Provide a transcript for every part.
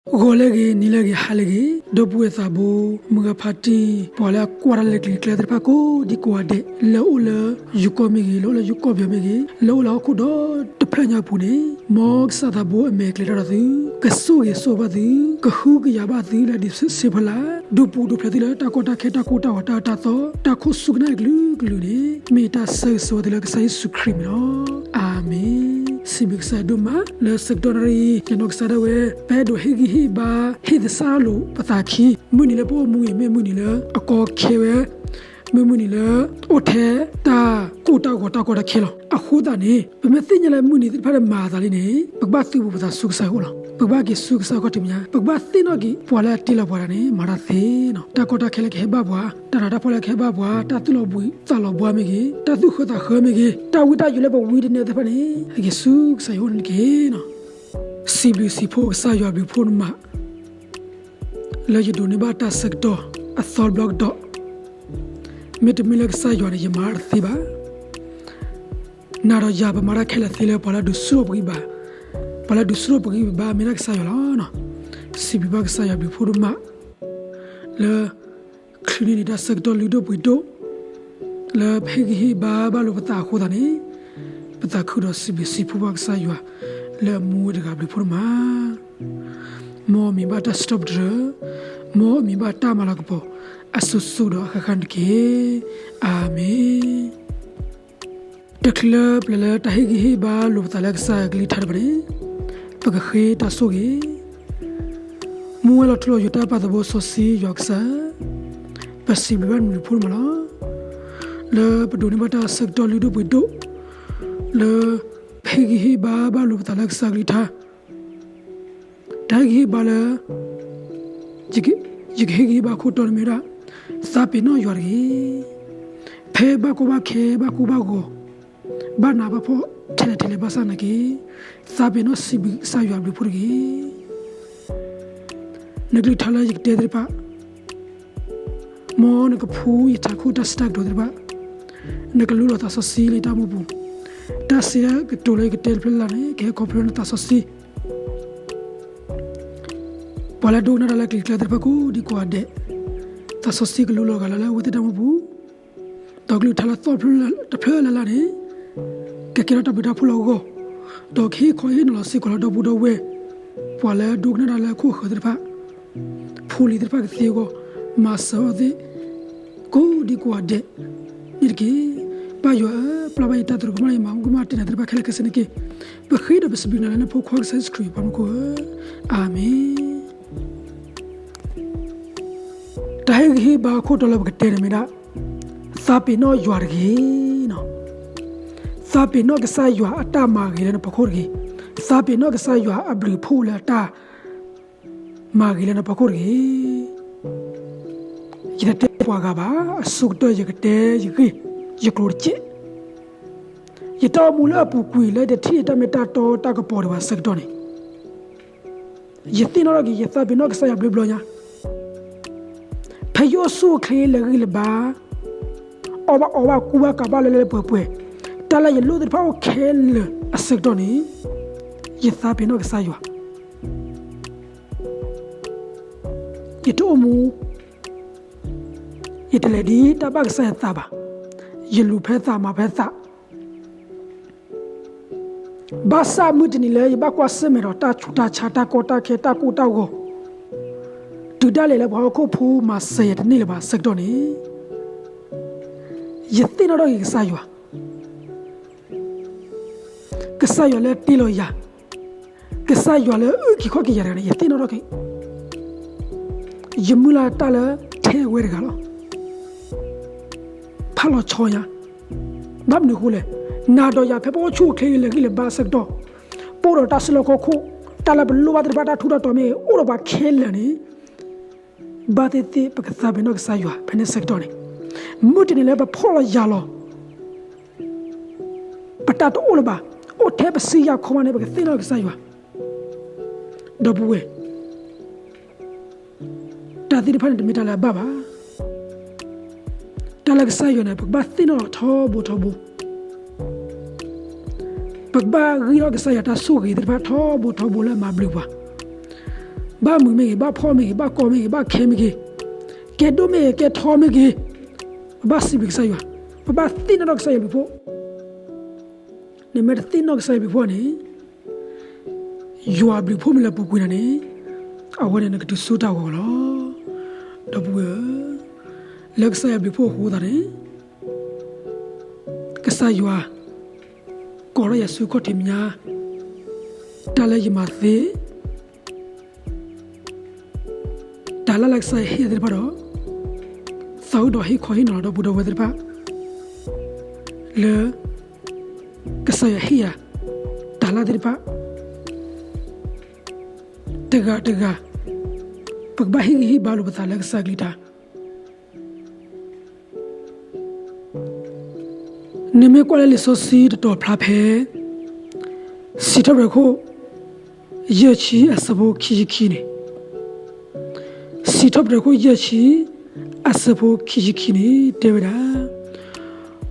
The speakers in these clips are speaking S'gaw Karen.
ဂီၤလၢအဂ့ၤ, နံၤလၢအဂ့ၤ, ဟါလၢအဂ့ၤ, ဒီပုၢ်ဝဲၢ်သးဘိ, မုၢ်ဂၤဖါတံၢ်, ပှၤလၢအကွၢ်တၢ်လၢကျံၤကျဲသ့ၣ်တဖၣ်ကိးဒံကိးဂၤဒဲး, လၢအအိၣ်လၢယိၤကီၢ်မ့ၢ်ဂ့ၤ, လၢအအိၣ်လၢယိၤကီၢ်ပယီၤမ့ၢ်ဂ့ၤ, လၢအအိၣ်လၢဟီၣ်ခိၣ်ဒီတဖျၢၣ်ညါအပူၤန့ၣ်, မ်ကစၢ်သးဘိအမဲာ်ကျဲၤတၢ်ဒီးသု, ကဆိၣ်ဂ့ၤဆိၣ်ဝါဘၣ်သု, ကဟုကယာ်ဘၣ်သုလၢဒုးဆံးဖျါ, ဒုးပူၤဒုးဖျဲးသုလၢတၢ်ကီတၢ်ခဲတၢ်ကိၢ်တၢ်ဂီၤတၢ်အၢတၢ်သီ, တၢ်ခိၣ်ဆူကနၣ်အကလုာ်ကလုာ်န့ၣ်, မ့ၢ်တၢ်ဆၢဂ့ၤဆၢဝါသုလၢကစၢ်ယ့ၣ်ၡူးခရံာ်အမံၤလီၤ. အၤမ့ၣ်. စံးဘျုးကစၢ်ယွၤဒိၣ်မး, လၢဆၢကတီၢ်နၣ်ရံၣ်အံၤ, ယနီၢ်ကစၢ်ဒၣ်ဝဲ, ပအဲၣ်ဒိးဟ့ၣ်ဂံၢ်ဟ့ၣ်ဘါ, ဟ့ၣ်သဆၣ်လိာ်ပသးခံ, မုၢ်နံၤလၢပအိၣ်မူအံၤ မ့ၢ်မုၢ်နံၤလၢအကီခဲဝဲ, မ့ၢ်မုၢ်နံၤလၢအိၣ်ထဲတၢ်ကိၢ်တၢ်ဂီၤတၢ်ကီတၢ်ခဲလီၤ. အဃိသတးန့ၣ်, ပမ့ၢ်သ့ၣ်ညါလၢမုၢ်နံၤသ့ၣ်တဖၣ်န့ၣ်မၤအသးလံန့ၣ်, ပကဘၣ်သုးဘူးပသးဆူကစၢ်ယွၤအအိၣ်လီၤ. ပကဘၣ်က့ၤဆူကစၢ်ယွၤခီၣ်ထံးမဲာ်ညါ, ပကဘၣ်သ့ၣ်နီၣ်က့ၤ ပှၤလၢအတ့လီၤပှၤတဂၤန့ၣ် မၤတၢ်သ့နီၤ, တၢ်ကီတၢ်ခဲလၢကဟဲဘၣ်ပှၤ, တၢ်နးတၢ်ဖှီၣ်လၢကဟဲဘၣ်ပှၤ, တၢ်သူၣ်လီၤဘှံးသးလီၤဘှါမ့ၢ်ဂ့ၤ, တၢ်သူၣ်ဃၢသးဃၢမ့ၢ်ဂ့ၤ, တၢ်ဝံတၢ်ယိးလၢပဝံတန့ၢ်သ့ၣ်တဖၣ်န့ၣ်, ဟဲက့ၤဆူကစၢ်ယွၤအအိၣ်န့ၣ်တက့ၢ်နီၤ. စံးဘျုးစံးဖှိၣ်ကစၢ်ယွၤအဘျုးအဖှိၣ်ဒိၣ်မး, လၢယဒိးန့ၢ်ဘၣ်တၢ်ဆၢကတီၢ်အသီတဘျီကဒီး, မ့တမ့ၢ်လၢကစၢ်ယွၤန့ၣ် ယမၤတသ့ဘၣ်. နၤဒီးယၤပမၤတၢ်ခဲလၢာ်သ့လၢပှၤလၢဒုးဆူၣ်ထီၣ်ပဂံၢ်ဘါ, ပှၤလၢဒုးဆူၣ်ထီၣ်ပဂံၢ်ပဘါမ့ၢ်ဒၣ်ကစၢ်ယွၤလီၤ. စံးဘျုးဘၣ်ကစၢ်ယွၤအဘျုးအဖှိၣ်ဒိၣ်မး, လၢ ချုးန့ၢ်န့ၢ်တၢ်ဆၢကတီၢ်လုၢ်ဒိၣ်ပှ့ၤဒိၣ်, လၢပဟ့ၣ်ဂံၢ်ဟ့ၣ်ဘါဘၣ်လိာ်ပသးအဃိသတးန့ၣ်, ပသးခုဒီးစံးဘျုးစံးဖှိၣ်ဘၣ်ကစၢ်ယွၤ, လၢအမူဝဲတဂၤအဘျုးအဖှိၣ်ဒိၣ်မး, မ်အမံၤဘၣ်တၢ်စံးထီၣ်ပတြၢၤ, မ်အမံၤဘၣ်တၢ်မၤလၤကပီၤ, အစိၤစိၤဒီးအဃၣ်ဃၣ်န့ၣ်တက့ၢ်. အၤမ့ၣ်. တချုးလၢပလဲၤလၢတၢ်ဟ့ၣ်ဂံၢ်ဟ့ၣ်ဘါလိာ်ပသးလၢကစၢ်အကလုၢ်ကထါတဖၣ်န့ၣ်, ပကဃ့တၢ်ဆိၣ်ဂ့ၤ, မူဝဲလီၤထူလီၤယိာ်တၢ်ပာ်သဘိစီဆှံယွၤကစၢ်, ပစံးဘျုးဘၣ်နဘျုးဖှိၣ်ဒိၣ်မးလီၤ. လၢပဒိးန့ၢ်ဘၣ်တၢ်ဆၢကတီၢ်လုၢ်ဒိၣ်ပှ့ၤဒိၣ်, လၢပဟ့ၣ်ဂံၢ်ဟ့ၣ်ဘါဘၣ်လိာ်ပသးလၢကစၢ်အကလုၢ်ကထါ တၢ်ဟ့ၣ်ဂံၢ်ဟ့ၣ်ဘါလၢ ယကဟ့ၣ်ဂံၢ်ဟ့ၣ်ဘါခိၣ်တီန့ၣ်မ့ၢ်ဝဲဒၣ်, သးပ့ၤနီၣ်ယွၤတဂ့ၤ. ဖဲဘၣ်ကီဘၣ်ခဲဘၣ်ကိၢ်ဘၣ်ဂီၤ, ဘၣ်နးဘၣ်ဖှီၣ်ထဲလဲၣ်ထဲလဲၣ်ဘၣ်ဆၣ်သနာ်က့, သးပ့ၤနီၣ်စံးဘျုးကစၢ်ယွၤအဘျုးအဖှိၣ်တဂ့ၤ. နကလုၢ်ကထါလၢယကတဲသ့ၣ်တဖၣ် မ်နကဖှူယထးခိၣ်တၢ်စံးတၢ်ကတိၤသ့ၣ်တဖၣ်, နကလူလီၤသးစီဆှံလၢယတၢ်အိၣ်မူပူၤ, တၢ်စံးတၢ်ကတိၤလၢယကတဲတဖျၢၣ်လၢ်လၢ်န့ၣ် ကဟဲခီဖျိနသးစီဆှံ. ပှၤလၢဒိကနၣ်တၢ်လၢကျံၤကျဲသ့ၣ်တဖၣ်ကိးဒံကိးဂၤဒဲး, သးစီဆှံကလူလီၤဂာ်လၢလၢအဝဲသ့ၣ်တၢ်အိၣ်မူပူၤ, ဒီးကလုၢ်ကထါလၢသီၣ်ဖျၢၣ်တဖျၢၣ်လၢ်လၢ်န့ၣ်, ကကဲထီၣ်တၢ်ဘျုးတၢ်ဖှိၣ်လၢအဂီၢ်, ဒီးကဟ့ၣ်ခီဟ့ၣ်နီၤလီၤစ့ၢ်ကီးလၢဒီပုၢ်ဒီဝဲၢ်, ပှၤလၢဒိကနၣ်တၢ်လၢခိၣ်ဃၢၤသ့ၣ်တဖၣ်, ဖိလံၤသ့ၣ်တဖၣ်ကသ့အဂီၢ်, မၤစၢၤအီၤသ့ၣ် ကိးဒံကိးဂၤဒဲးန့ၣ်တက့ၢ်. ပၢ်ယွၤဧၢ, ပျၢ်ဘၣ်ယတၢ်သရူးကမၣ်လၢယမၤမူကမၣ်တ့ၢ်နၤသ့ၣ်တဖၣ်ခဲလၢာ်ခဲဆ့န့ၣ်တက့ၢ်. ပဃ့ဒီးပစံးဘျုးနၤလၢနဖိခွါကစၢ်ယ့ၣ်ၡူးခရံာ်အပှၤမူခိၣ်ဧၢ, အၤမ့ၣ်. တၢ်ဟ့ၣ်ဂံၢ်ဟ့ၣ်ဘါခိၣ်တီလၢပကတဲန့ၣ်မ့ၢ်ဒၣ်, သးပ့ၤနီၣ်ယွၤတဂ့ၤ. သးပ့ၤနီၣ်ကစၢ်ယွၤအတၢ်မၤဂ့ၤလၢနဖီခိၣ်တဂ့ၤ. သးပ့ၤနီၣ်ကစၢ်ယွၤအဘျုးအဖှိၣ်လၢအတၢ် မၤဂ့ၤလၢနဖီခိၣ်တဂ့ၤ. ယတတဲပှၤဂၤဘၣ်, အဆိကတၢၢ်ယကတဲယဂ့ၢ်ယကျိၤတက့ၢ်. ယတၢ်အိၣ်မူလၢအပူၤကွံာ်လၢယတထံၣ်တၢ်မ့ၢ်တၢ်တီတၢ်ကပီၤဒံးဘၣ်ဆၢကတီၢ်န့ၣ်, ယသ့ၣ်နီၣ်ထီၣ်က့ၤ ယသးပ့ၤနီၣ်ကစၢ်ယွၤဘျီဘျီညါ, ဖဲယအိၣ်ဆူၣ်အိၣ်ချ့လၢာ်ဂံၢ်လၢာ်ဘါ, အီၣ်ဘၣ်အီဘၣ်ကူဘၣ်ကၤဘၣ်လၢလၢပှဲၤပှဲၤ, တၢ်လၢယလိၣ်သ့ၣ်တဖၣ်အိၣ်ခဲလၢာ်အဆၢကတီၢ်န့ၣ်, ယသးပ့ၤနီၣ်ကစၢ်ယွၤ. ယတအိၣ်မူ, ယတလဲၤဒ်တၢ်ဘၣ်ကစၢ်ယွၤသးဘၣ်, ယလူၤဖဲသးမၤဖဲသး. ဘၣ်ဆၣ်မုၢ်တနံၤလၢယဘၣ်ကွၢ်ဆၢၣ်မဲာ်ဒီးတၢ်ဆူးတၢ်ဆါ တၢ်ကီတၢ်ခဲတၢ်ကိၢ်တၢ်ဂီၤ, တုၤဒၣ်လဲာ်လၢပှၤဟီၣ်ခိၣ်ဖိမၤစၢၤယၤတန့ၢ်လၢၤဘၣ်ဆၢကတီၢ်န့ၣ်, ယသ့ၣ်နီၣ်ထီၣ်က့ၤကစၢ်ယွၤ. ကစၢ်ယွၤလၢတ့လီၤယၤ, ကစၢ်ယွၤလၢအအုၣ်က့ၤခီၣ်က့ၤယၤတဂၤန့ၣ် ယသ့ၣ်နီၣ်ထီၣ်က့ၤ. ယမုၢ်လၢ်တၢ်လၢထဲအဝဲတဂၤလီၤ. ဖးလီၤဆီညါ, ဘၣ်မနုၤအဃိလဲၣ်, နၤဒီးယၤဖဲပအိၣ်ဆူၣ်အိၣ်ချ့လၢာ်ဂံၢ်လၢာ်ဘါအဆၢကတီၢ်, ပအိၣ်ဒီးတၢ်စုလီၢ်ခီၣ်ခိၣ်, တၢ်လၢပလိၣ်ဘၣ်သ့ၣ်တဖၣ် တၢ်ထူးတၢ်တီၤမ့ၢ်အိၣ်ဒီးပှၤခဲလၢာ်န့ၣ်, ဘၣ်သ့ၣ်သ့ၣ်ပကသးပ့ၤနီၣ်ကစၢ်ယွၤဖဲန့ၣ်ဆၢကတီၢ်န့ၣ်, မုၢ်တနံၤလၢပဖှီၣ်လီၤယာ်လီၤ ပတၢ်တအိၣ်လၢၤဘၣ်, အိၣ်ထဲပစုယၤခီမးန့ၣ် ပကသ့ၣ်နီၣ်ကစၢ်ယွၤ. ဒီပုၢ်ဝဲၢ်, တၢ်သ့ၣ်တဖၣ်န့ၣ် တမ့ၢ်တၢ်လၢအဘၣ်ဘၣ်. တၢ်လၢကစၢ်ယွၤန့ၣ် ပကဘၣ်သ့ၣ်နီၣ်ထီဘိထီဘိ, ပကဘၣ်ဂံၢ်ထီၣ်ကစၢ်ယွၤတၢ်ဆိၣ်ဂ့ၤသ့ၣ်တဖၣ်ထီဘိထီဘိလၢအမၤဘျုးပှၤ. ဘၣ်မုာ်မ့ၢ်ဂ့ၤ, ဘၣ်ဖှီၣ်မ့ၢ်ဂ့ၤ, ဘၣ်ကီမ့ၢ်ဂ့ၤ, ဘၣ်ခဲမ့ၢ်ဂ့ၤ, ကဲဒိၣ်မ့ၢ်ဂ့ၤ, ကဲထီမ့ၢ်ဂ့ၤ, ပဘၣ်စံးဘျုးကစၢ်ယွၤ, ပဘၣ်သ့ၣ်နီၣ်ထီၣ်ကစၢ်ယွၤဘျုးဖှိၣ်. နမ့ၢ်တသ့ၣ်နီၣ်ကစၢ်ယွၤဘျုးဖှိၣ်န့ၣ်, ယွၤဘျုးဖှိၣ်မ့ၢ်လၢပူၤကွံာ်နၤန့ၣ်, အဝဲန့ၣ်နကတုၤဆူတၢ်ဂီၤဂီၤလီၤ. ဒီပုၢ်ဝဲၢ်ဧၢ, လၢကစၢ်ယွၤဘျုးဖှိၣ်အဃိသတးန့ၣ်, ကစၢ်ယွၤ ကိးထီၣ်ယၤဆူခီၣ်ထံးမဲာ်ညါ, တၢ်လၢယမၤသ့, တၢ်လၢလၢကစၢ်ယွၤဟ့ၣ်ယၤသ့ၣ်တဖၣ်ဒီး, သးအိၣ်ဒီးဟ့ၣ်ခီဟ့ၣ်နီၤလီၤဒီပုၢ်ဒီဝဲၢ်သ့ၣ်တဖၣ်, လၢ ကစၢ်ယွၤဟ့ၣ်ယၤ တၢ်လၢသ့ၣ်တဖၣ် တဂၤတဂၤ, ပကဘၣ်ဟ့ၣ်ဂံၢ်ဟ့ၣ်ဘါလိာ်ပသးလၢကစၢ်ကလုၢ်တၢ်. နမ့ၢ်ကွၢ်လၢလံာ်စီဆှံတတီၤဖျါဖဲ စံးထီၣ်ပတြၢၤခိၣ် ယဲၢ်ဆံအဆၢဖိခံဆံခံန့ၣ်, စံးထီၣ်ပတြၢၤခိၣ်ယဲၢ်ဆံ အဆၢဖိခံဆံခံန့ၣ် တဲဝဲဒၣ်,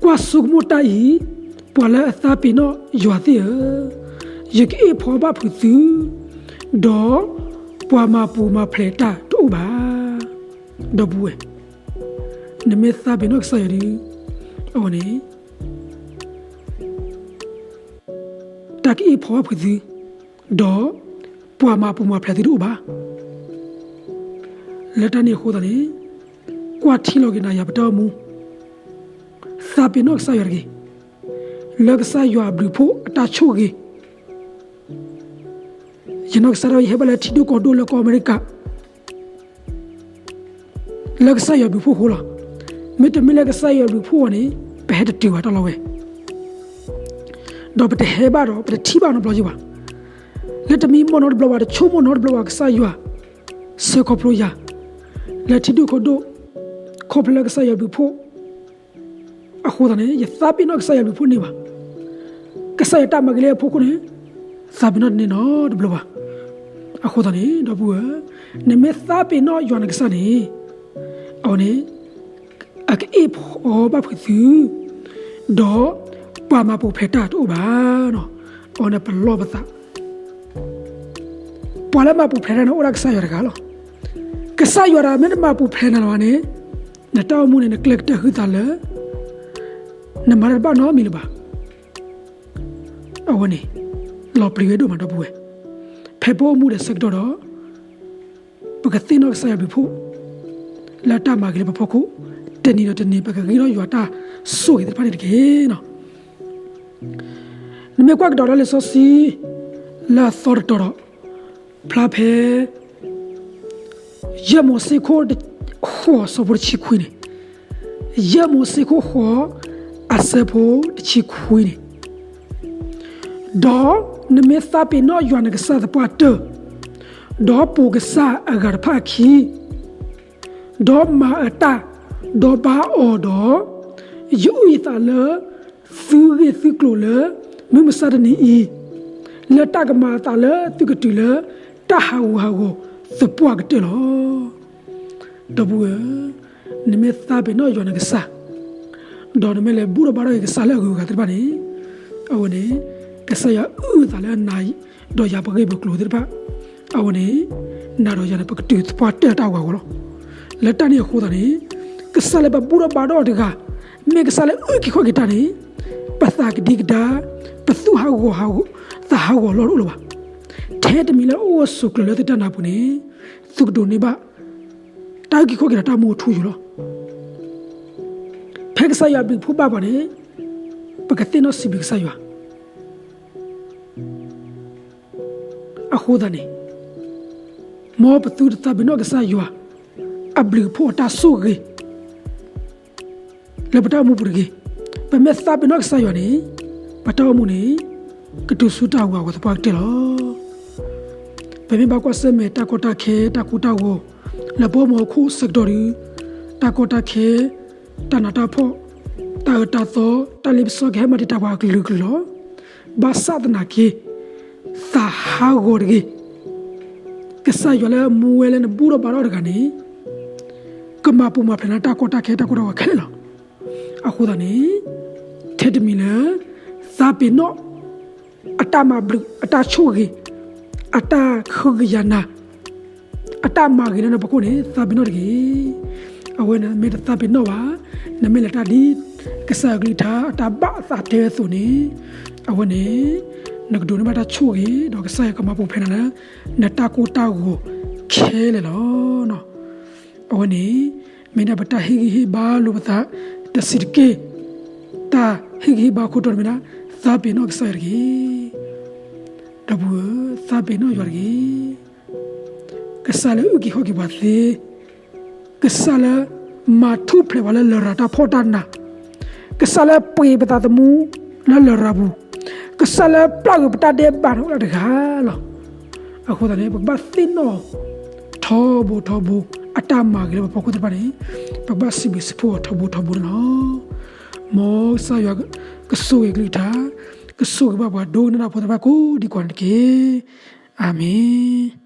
ကွၢ်ဆိကမိၣ်တၢ်အံၤ, ပှၤလၢအသးပ့ၤနီၣ်ယွၤသ့ၣ်ဧၢ, ယကအ့ၣ်ဖီဘၣ်ဖုးသု, ဒီးပှၤမၤပူၤမၤဖျဲးတၢ်တအိၣ်ဘၣ်. ဒီပုၢ်ဝဲၢ်, နမ့ၢ်သးပ့ၤနီၣ်ကစၢ်ယွၤဒီး, အဝဲန့ၣ် တၢ်ကအ့ၣ်ဖီဘၣ်ဖုးသု, ဒီးပှၤမၤပူၤမၤဖျဲးသုတအိၣ်ဘၣ်. လၢတၢ်န့ၣ်အဃိသတးန့ၣ်, ကွၢ်ထံလီၤက့ၤနၤယၤပတၢ်အိၣ်မူ, သးပ့ၤနီၣ်ကစၢ်ယွၤတဂ့ၤ, လၢကစၢ်ယွၤအဘျုးဖှိၣ်အတၢ်ဆိၣ်ဂ့ၤ ယနီၢ်ကစၢ်ဒၣ်ဝဲ ယဟဲဘၣ်လၢထံဒိၣ်ကီၢ်ဒိၣ်လၢကီၢ်အမဲရကၤ လၢကစၢ်ယွၤဘျုးဖှိၣ်အဃိလီၤ. မ့တမ့ၢ်လၢကစၢ်ယွၤဘျုးဖှိၣ်အဃိန့ၣ်, ပဟဲတတုၤဘၣ်တၢ်လီၢ်ဝဲ, ဒီးပတဟဲဘၣ်ဒီး ပတထံၣ်ဘၣ်နီတဘျီယဘၣ်. လၢတမံမီၢ်နီတဘျီဘၣ်, တဆိကမိၣ်နီတဘျီဘၣ် ကစၢ်ယွၤ ဆှၢခီဖျိယၤ လၢထံဒိၣ်ကီၢ်ဒိၣ် ခီဖျိလၢကစၢ်ယွၤဘျုးဖှိၣ် အဃိသတးန့ၣ် ယသးပ့ၤနီၣ်ကစၢ်ယွၤဘျုးဖှိၣ်န့ၣ်ဘၣ်. ကစၢ်ယွၤတၢ်မၤဂ့ၤလၢအဖိခိၣ်န့ၣ် သးပ့ၤနီၣ်တန့ၢ်နီတဘျီဘၣ်. အဃိသတးန့ၣ် ဒီပုၢ်ဝဲၢ်, နမ့ၢ်သးပ့ၤနီၣ်ယွၤနကစၢ်န့ၣ် အဝဲန့ၣ် အကအ့ၣ်ဖီဘၣ်ဖုးသု, ဒီးပှၤမၤပူၤဖျဲးတၢ်တအိၣ်ဘၣ်. အဝဲန့ၣ်ပလီၢ်ပသး ပှၤလၢမၤပူၤဖျဲးတၢ်န့ၣ် အိၣ်ဒၣ်ကစၢ်ယွၤတဂၤလီၤ. ကစၢ်ယွၤတဂၤမ့ၢ်တမၤပူၤဖျဲးနၤလၢၤဘၣ်န့ၣ်, နတၢ်အိၣ်မူန့ၣ် နကျဲကတၢၢ်ဟုသးလၢ နမၤတၢ်တဘၣ်နီတမံၤလၢၤဘၣ်. အဝဲန့ၣ် လီၤပျံၤဝဲဒိၣ်မး ဒီပုၢ်ဝဲၢ်, ဖဲပအိၣ်မူဒီးဆၢကတီၢ်ဒီး ပကသ့ၣ်နီၣ်ကစၢ်ယွၤဘျုးဖှိၣ် လၢတၢ်မၤဂ့ၤလၢပဖီခိၣ် တနံၤဒီးတနံၤ ပကဂံၢ်ထီၣ်ယွၤတၢ်ဆိၣ်ဂ့ၤသ့ၣ်တဖၣ်န့ၣ်တက့ၢ်. နမ့ၢ်ကွၢ်ကဒီးဒီးလံာ်စီဆှံ လၢအသီတတီၤဒီး ဖျါဖဲ ယဲၢ်မိၤၡ့ခိၣ်ဃိး အဆၢဖိတဆံခွံန့ၣ်, ယဲၢ်မိၤၡ့ခိၣ်ဃိး အဆၢဖိတဆံခွံန့ၣ်, ဒီးနမ့ၢ်သးပ့ၤနီၣ်ယွၤနကစၢ်သပှၢ်တၢၢ်, ဒီးပိာ်ကစၢ်အဂၤတဖၣ်အခံ, ဒီးမၤအတၢ်, ဒီးဘါအီၤဒီး, ယအုၣ်ယသးလၢ သုဂ့ၢ်သုကျိၤလၢ မုၢ်မဆါတနံၤအံၤ, လၢတၢ်ကမၤအသးလၢသုကတုၤလၢ တၢ်ဟးဂူာ်ဟးဂီၤသပှၢ်ကတၢၢ်လီၤ. ဒီပုၢ်ဝဲၢ်, နမ့ၢ်သးပ့ၤနီၣ်ယွၤနကစၢ်, ဒီးနမ့ၢ်လဲၤဘူၣ်ထီၣ်ဘါထီၣ်က့ၤကစၢ်လၢအဂုၤအဂၤသ့ၣ်တဖၣ်န့ၣ်, အဝဲန့ၣ် ကစၢ်ယွၤအုၣ်အသးလၢနၤဒီးယၤပဂ့ၢ်ပကျိၤသ့ၣ်တဖၣ်, အဝဲန့ၣ် နၤဒီးယၤန့ၣ် ပကတုၤသပှၢ်တၢၢ်တၢ်ဂီၤဂီၤလီၤ. လၢတၢ်န့ၣ်အဃိသတးန့ၣ်, ကစၢ်လၢပဘူၣ်ထီၣ်ဘါထီၣ်တဂၤ, မ့ၢ်ကစၢ်လၢအုၣ်က့ၤခီၣ်က့ၤတၢ်န့ၣ်, ပသးကဒံကဒါ, ပသူၣ်ဟးဂီၤဟးဂီၤ, သးဟးဂီၤလီၢ်တအိၣ်လၢၤဘၣ်. ထဲတမံၤလၢအအိၣ်အဆိးကျၢၤလၢသုတၢ်နၢ်ပူၤန့ၣ်, သုကဒိးန့ၢ်ဘၣ် တၢ်အုၣ်က့ၤခီၣ်က့ၤဒီးတၢ်မူအထူအယိာ်လီၤ. ဖဲကစၢ်ယွၤဘျုးဖှိၣ်ဘၣ်ပှၤန့ၣ်, ပကသ့ၣ်နီၣ်စံးဘျုးကစၢ်ယွၤ အဃိသတးန့ၣ်, မ်ပသုတသးပ့ၤနီၣ်ကစၢ်ယွၤ အဘျုးဖှိၣ်အတၢ်ဆိၣ်ဂ့ၤ လၢပတၢ်အိၣ်မူပူၤတဂ့ၤ. ပမ့ၢ်သးပ့ၤနီၣ်ကစၢ်ယွၤန့ၣ်, ပတၢ်အိၣ်မူန့ၣ် ကတုၤဆူတၢ်ဂီၤဂီၤသပှၢ်ကတၢၢ်လီၤ. ပမ့ၢ်ဘၣ်ကွၢ်ဆၢၣ်မဲာ်တၢ်ကီတၢ်ခဲ တၢ်ကိၢ်တၢ်ဂီၤ လၢပအိၣ်မူအခိၣ်ဆၢကတီၢ်ဒီး, တၢ်ကီတၢ်ခဲ, တၢ်နးတၢ်ဖှီၣ်, တၢ်အၢတၢ်သီ, တၢ်လ့ပစီကဟဲမၤတံာ်တာ်ပှၤအကလုာ်ကလုာ်လီၤ. ဘၣ်ဆၣ်သနာ်က့, သးဟးဂီၤတဂ့ၤ. ကစၢ်ယွၤလၢမူဝဲလၢနဘူၣ်ထီၣ်ဘါထီၣ်တဂၤန့ၣ်, ကမၤပူၤမၤဖျဲးနၤတၢ်ကီတၢ်ခဲတၢ်ကိၢ်တၢ်ဂီၤခဲလၢာ်လီၤ. အဃိသတးန့ၣ်, ထဲတမံၤလၢ သးပ့ၤနီၣ် အတၢ်မၤဘျုး အတၢ်ဆိၣ်ဂ့ၤ အတၢ်ဃုကယၤနၤ အတၢ်မၤဂ့ၤလၢနဖီခိၣ်န့ၣ် သးပ့ၤနီၣ်တဂ့ၤ. အဝဲန့ၣ်မ့ၢ်တသးပ့ၤနီၣ်ဘၣ်, နမ့ၢ်လဲၤတၢ်ဒ်ကစၢ်ယွၤကလုၢ်ကထါအတၢ်ဘၣ်အသးတဲဝဲအသိးန့ၣ်, အဝဲန့ၣ် နကဒိးန့ၢ်ဘၣ်တၢ်ဆိၣ်ဂ့ၤ ဒီးကစၢ်ယွၤကမၤပူၤဖျဲးနၤလၢ နတၢ်ကိၢ်တၢ်ဂီၤခဲလၢာ်လီၤ. အဝဲန့ၣ် မ့ၢ်ဒၣ်ပတၢ်ဟ့ၣ်ဂံၢ်ဟ့ၣ်ဘါလိာ်ပသးတဆံးတက့ၢ်. တၢ်ဟ့ၣ်ဂံၢ်ဟ့ၣ်ဘါခိၣ်တီန့ၣ်မ့ၢ်ဒၣ် သးပ့ၤနီၣ်ကစၢ်ယွၤတဂ့ၤ. ဒီပုၢ်ဧၢ, သးပ့ၤနီၣ်ယွၤတဂ့ၤ. ကစၢ်လၢအုၣ်က့ၤခီၣ်က့ၤပှၤသ့, ကစၢ်လၢမၤထူၣ်ဖျဲးပှၤလၢလရာ်တၢ်ဖှီၣ်တၢ်နး, ကစၢ်လၢပှ့ၤပသးသမူလၢလရာ်ပူၤ, ကစၢ်လၢပျၢ်ကွံာ်ပတၢ်ဒဲးဘးန့ၣ်အိၣ်ဒၣ်တဂၤလီၤ. အဃိသတးန့ၣ် ပကဘၣ်သ့ၣ်နီၣ်ထီဘိထီဘိ အတၢ်မၤဂ့ၤလၢပဖီခိၣ်သ့ၣ်တဖၣ်န့ၣ်, ပကဘၣ်စံးဘျုးစံးဖှိၣ်အီၤထီဘိထီဘိန့ၣ်လီၤ. မ်ကစၢ်ယွၤကဆိၣ်ဂ့ၤကလုၢ်ကထါ, ကဆိၣ်ဂ့ၤဘၣ်ပှၤဒိကနၣ်တၢ်ဖိသ့ၣ်တဖၣ်ကိးဒံကိးဂၤန့ၣ်တက့ၢ်. အၤမ့ၣ်.